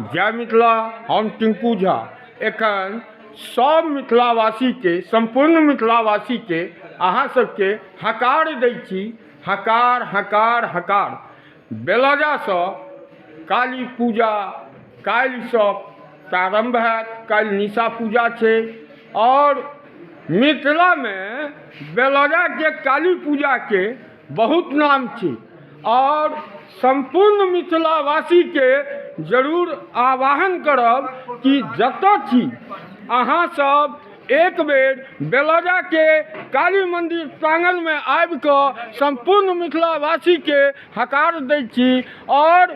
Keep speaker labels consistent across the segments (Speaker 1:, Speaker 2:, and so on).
Speaker 1: जय मिथिला। हम टिंकू झा एखन सब मिथिलावासीके, सम्पूर्ण मिथिलावासीके अहाँ सबके हकार दै छी। हकार हकार हकार। बेलौजासँ काली पूजा काल्हिसँ प्रारम्भ हैत। काल्हि निशा पूजा छै आओर मिथिलामे बेलौजाके काली पूजाके बहुत नाम छै आओर सम्पूर्ण मिथिलावासीके जरूर आह्वान करब कि जतऽ छी अहाँ सब एक बेर बेलौजाके काली मन्दिर प्राङ्गणमे आबिकऽ सम्पूर्ण मिथिलावासीके हकार दै छी। आओर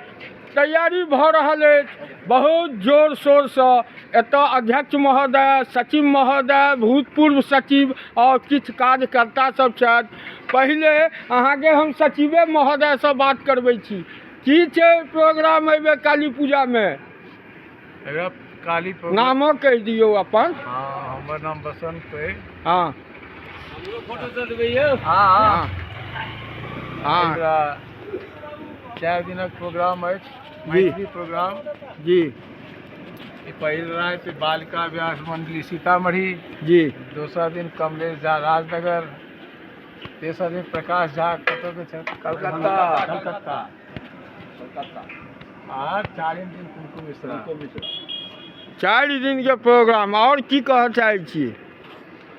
Speaker 1: तैयारी भऽ रहल अछि बहुत जोर शोरसँ। एतऽ अध्यक्ष महोदय, सचिव महोदय, भूतपूर्व सचिव आओर किछु कार्यकर्ता सब छथि। पहिले अहाँके हम सचिवे महोदयसँ बात करबै छी। की छै प्रोग्राम एहिबेर काली पूजामे?
Speaker 2: काली
Speaker 1: नामो कहि दियौ अपन।
Speaker 2: हँ, हमर नाम बसंत अइ।
Speaker 1: हँ हँ
Speaker 2: एकरा 4 दिनक प्रोग्राम अछि, मैथिली प्रोग्राम। ई पहिल राति बालिका व्यास मंडली सीतामढ़ी, दोसर दिन कमलेश झा राजनगर, तेसर दिन प्रकाश झा कतऽ के छथि?
Speaker 1: कलकत्ता।
Speaker 2: कलकत्ता। आ चारिम दिन कुमकुम मिश्रा।
Speaker 1: 4 दिनके प्रोग्राम। आओर की कहऽ चाहै छियै?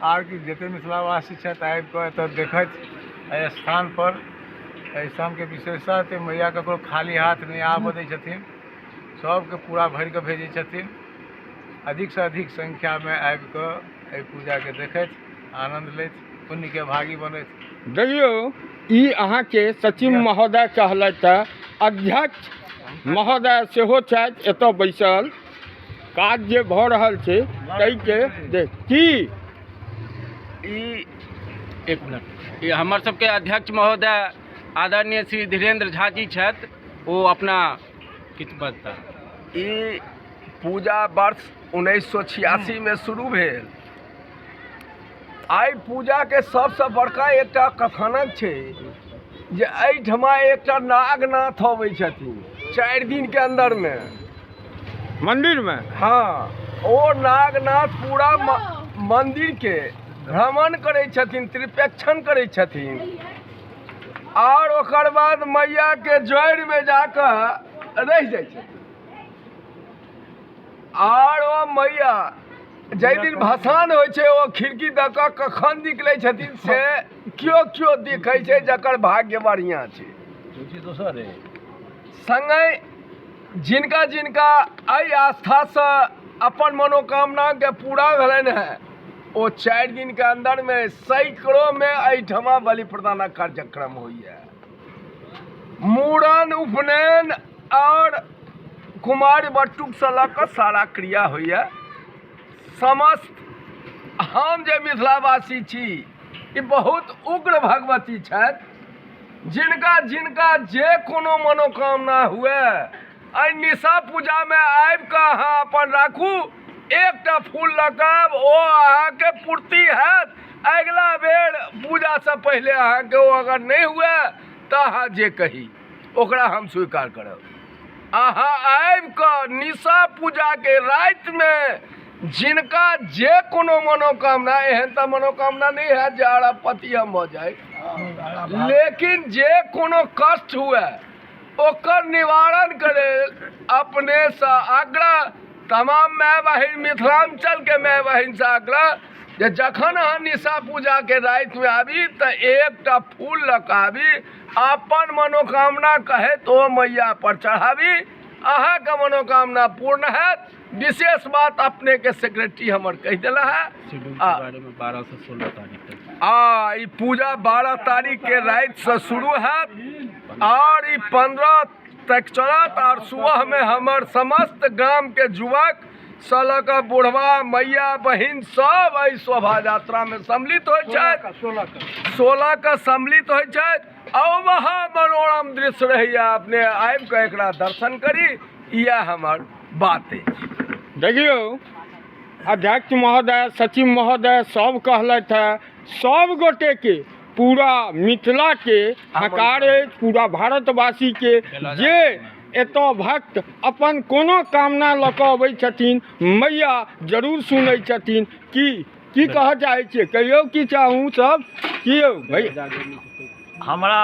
Speaker 2: आर कि जते मिथिलावासी छथि आबि कऽ एतऽ देखथि एहि स्थान पर। एहि स्थानके विशेषता छै मैया ककरो खाली हाथ नहि आबऽ दै छथिन, सबके पूरा भरि कऽ भेजै छथिन। अधिकसँ अधिक संख्यामे आबि कऽ एहि पूजाके देखथि, आनन्द लैथ, पुण्यके भागी बनथि।
Speaker 1: देखियौ, ई अहाँके सचिव महोदय कहलथि हँ, अध्यक्ष महोदय सेहो छथि एतऽ बैसल। काज जे भऽ रहल छै ताहिके देख की
Speaker 3: ई एक मिनट, ई हमर सबके अध्यक्ष महोदय आदरणीय श्री धीरेन्द्र झा जी छथि, ओ अपना किछु बजता।
Speaker 4: ई पूजा वर्ष 1986 मे शुरू भेल। आइ पूजाके सबसँ बड़का एकटा कथानक छै जे एहिठमा एकटा नागनाथ अबै छथिन 4 दिनके अन्दरमे
Speaker 1: मन्दिरमे।
Speaker 4: हँ, ओ नागनाथ पूरा मन्दिरके भ्रमण करै छथिन, त्रिपेक्षण करै छथिन आओर ओकर बाद मैयाके जड़िमे जाकऽ रहि जाइ छथिन। आर ओ मैया जाहि दिन भसान होइ छै ओ खिड़की दऽ कऽ कखन निकलै छथिन से केओ केओ देखै छै, जकर भाग्य बढ़िआँ छै। सङ्गहि जिनका जिनका एहि आस्थासँ अपन मनोकामनाके पूरा भेलनि हेँ ओ 4 दिनके अन्दरमे सैकड़ोमे एहिठमा बलि प्रदानक कार्यक्रम होइए। मूड़न, उपनयन आओर कुमारि बटुकसँ लऽ कऽ सारा क्रिया होइए। समस्त हम जे मिथिलावासी छी, ई बहुत उग्र भगवती छथि। जिनका जिनका जे कोनो मनोकामना हुए एहि निशा पूजामे आबि कऽ अहाँ अपन राखू, एकटा फूल लऽ कऽ आयब, ओ अहाँके पूर्ति हैत। अगिला बेर पूजासँ पहिले अहाँके ओ अगर नहि हुए तऽ अहाँ जे कही ओकरा हम स्वीकार करब। अहाँ आबि कऽ निशा पूजाके रातिमे जिनका जे कोनो मनोकामना, एहन तऽ मनोकामना नहि हैत जे अरबपति हम भऽ जाइ, लेकिन जे कोनो कष्ट हुए ओकर निवारण करै अपनेसँ आग्रह, तमाम माय बहिन, मिथिलाञ्चलके माय बहिनसँ आग्रह जे जखन अहाँ निशा पूजाके रातिमे आबी तऽ एकटा फूल लऽ कऽ आबी, अपन मनोकामना कहैत ओ मैया पर चढ़ाबी, अहाँके मनोकामना पूर्ण हैत। विशेष बात अपनेके सेक्रेटरी हमर कहि देला है।
Speaker 3: बारेमे 12 से 16 तारीख तक
Speaker 4: आ ई पूजा 12 तारीखके रातिसँ शुरू हैत आओर ई 15 तक चलत। आओर सुबहमे हमर समस्त गामके युवक सँ लऽ कऽ बुढ़वा, मैया, बहिन सब एहि शोभा यात्रामे सम्मिलित होइ छथि। 16 के सम्मिलित होइ छथि आ ओ महामनोरम दृश्य रहैए। अपने आबि कऽ एकरा दर्शन करी, इएह हमर बात अछि।
Speaker 1: देखियौ, अध्यक्ष महोदय, सचिव महोदय सब कहलथि हँ, सब गोटेके पूरा मिथिलाके हकार अछि, पूरा भारतवासीके जे एतऽ भक्त अपन कोनो कामना लऽ कऽ अबै छथिन, मैया जरूर सुनै छथिन। की की कहऽ चाहै छियै? कहियौ की चाहू सब? की यौ भैया?
Speaker 5: हमरा